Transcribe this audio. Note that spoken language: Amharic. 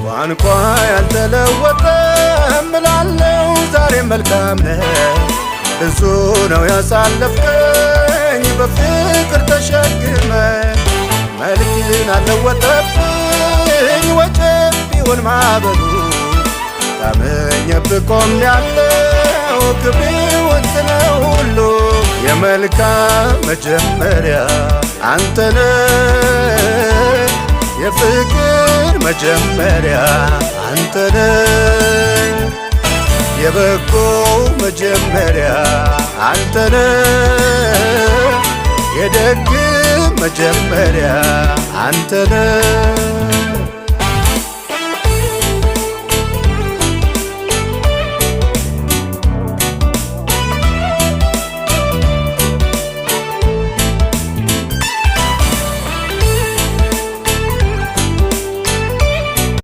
ቋንቋ ያልተለወጠ እምላለው ዛሬ መልካም ነህ። ብዙ ነው ያሳለፍከኝ በፍቅር ተሸክመ፣ መልክን አልለወጠብኝ ወጀብ ቢሆን ማዕበሉ። ታምኜብህ ቆሜያለሁ ክብሬውን ስለ ሁሉ። የመልካም መጀመሪያ አንተ ነህ፣ የፍቅር መጀመሪያ አንተ ነህ፣ የበጎ መጀመሪያ አንተ ነህ፣ የደግ መጀመሪያ አንተ ነህ።